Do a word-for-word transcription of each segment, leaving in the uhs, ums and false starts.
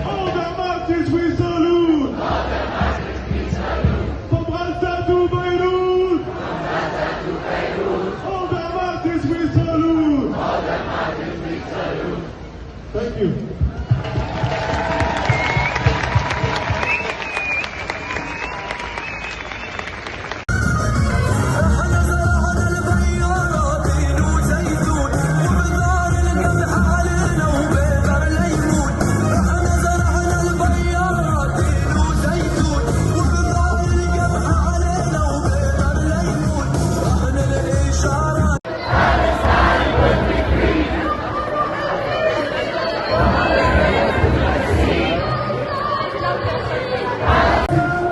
All the martyrs we salute! From Gaza to Beirut! All the martyrs we salute! Thank you.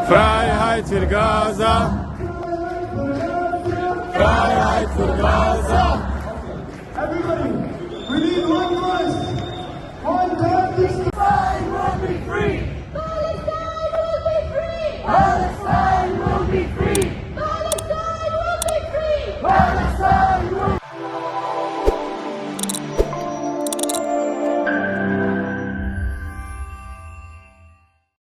Freiheit für Gaza! Freiheit für Gaza! Everybody, we need one voice, one collective. Freiheit will be free!